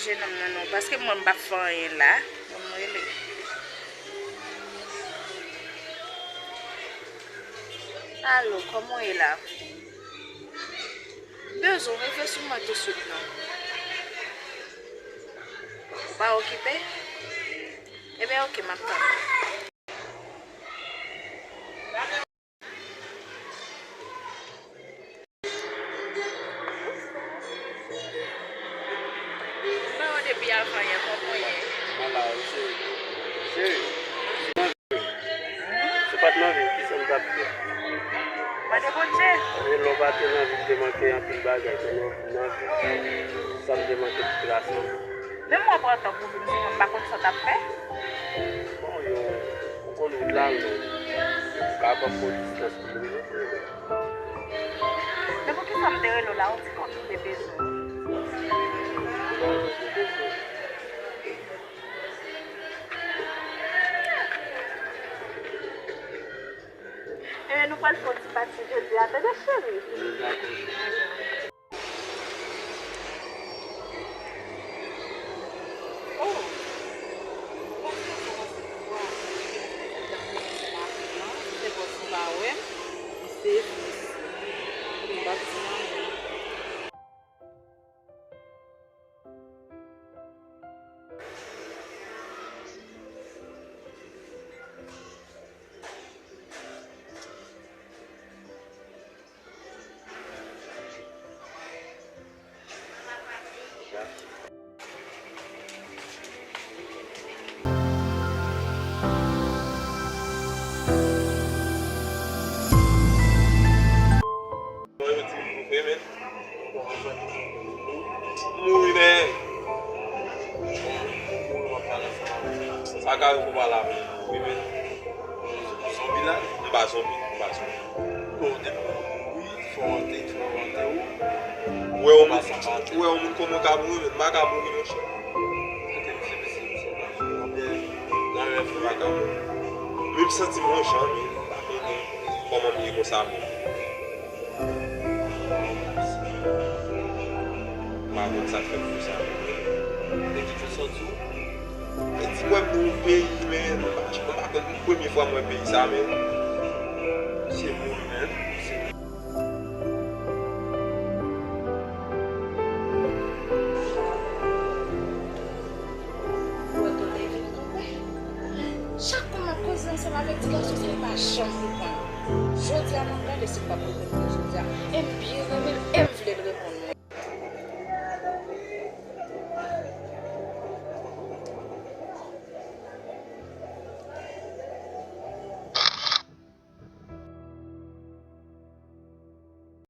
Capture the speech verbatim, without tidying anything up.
Jenòm nan non, paske mwen m p ap fè anyen la. Ban m rele. Alo, kòman w ye la? M bezwen w, rive sou mwen touswit non. Ou pa okipe? Ebyen, oke, m ap tann ou. Mwen depi avan yè, kòman w ye? Mwen la wi, cheri. Cheri, si w pa t nan vil, kisa m t ap fè? Mande Bondye. E lè w pa te nan vil, te manke anpil bagay, kounye a w vin nan vil, sa m te manke tout ras mwen. Menm mwen pran tan pou vin sou mwen, m pa konn sa w t ap fè. Bon, yo, ou konn wout la, men ou ka pran bon distans pou w rive. Men poukisa m te rele w la? Yon ti kout m te bezwen. Bon, mwen te bezwen. Ebyen, nou pral fè yon ti pati jodi a, tande cheri. Dakò. Oh! Ou pa fè sa pase pou mwen. Ou pa fè sa pase pou mwen. Se bòs ou pa wè m, m sezi mesye. M p ap di anyen. Mouri, men. Sa ka yo konpa la, men. Wi, men. Zonbi la, m pa zonbi, m pa zonbi. Bon, depi w mouri, fò w ante, fò w ante, wi. Ou wè yon moun, ou wè yon moun kòman w ka mouri, men m pa ka mouri, monchè. Kote misye, misye, misye, nan rèv, m pa ka mouri. Men m santi m yon jan, men m pa konnen kòman m ye konsa, men. M pa konn sa k fè m konsa. De ki kote w soti? Ayiti, mwen pou yon peyi, men, m pa, m pa konn, premye fwa mwen peyi sa, men. Se moun, men. Se Ou wè kote vin tonbe? Chak fwa m ap koze ansanm avèk ti gason sa, li pa janm reponn. Jodi a, mwen gade si l p ap reponn mwen jodi a. E m byen renmen l, e m vle l reponn mwen.